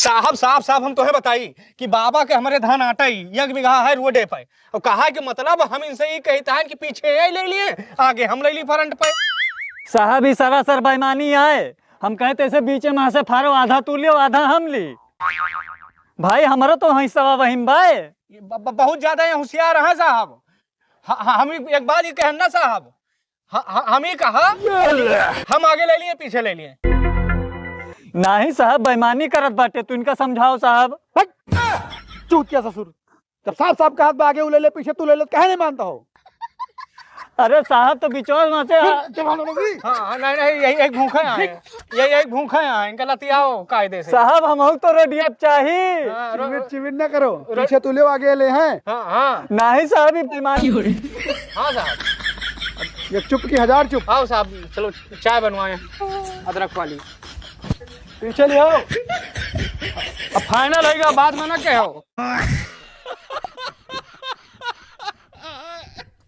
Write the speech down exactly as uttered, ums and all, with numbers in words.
साहब, साहब, साहब, हम तोहे बताई कि बाबा के हमरे धान आटइ, एक बीघा है रोडे पे। और कहा कि मतलब हम इनसे ई कहित हैं कि पीछे ये ले लिए, आगे हम ले ली फ्रंट पे। साहब, ई सरासर बेईमानी आए। हम कहे तैसे बीचे में से फारो, आधा तू लियो, आधा हम ली। भाई, हमरो तो हिस्सा वहीम बाय। ये ब-, ब-, बहुत ज्यादा ये होशियार हैं साहब। ह-, ह-, हम एक बात ये कहन ना साहब, ह-, ह-, हम ही कहा, हम आगे ले लिए, पीछे ले लिए। नाही साहब, बेईमानी करत बाटे, तू इनका समझाओ साहब। हट! चूतिया ससुर, जब साफ साफ कहत बा आगे उ ले ले, पीछे तू ले ले, काहे नहीं मानता हो? अरे साहब, तो बिचौल में से फिर जवान हो गई। हाँ, हाँ, नहीं, नहीं, यही एक भूखा है, यही एक भूखा है, इनका लतियाओ कायदे से। साहब, हम तो रोडिया चाही। हाँ, रो-, चिविन चिविन ना करो, रो-, पीछे तू ले, आगे ले हैं। हाँ, हाँ। नाही साहब, ये बेईमानी। हाँ साहब। एक चुप की हजार चुप। आओ साहब, चलो चाय बनवाएं, अदरक वाली। पीछे ले आओ। अब फाइनल होइगा, बाद में ना कहो।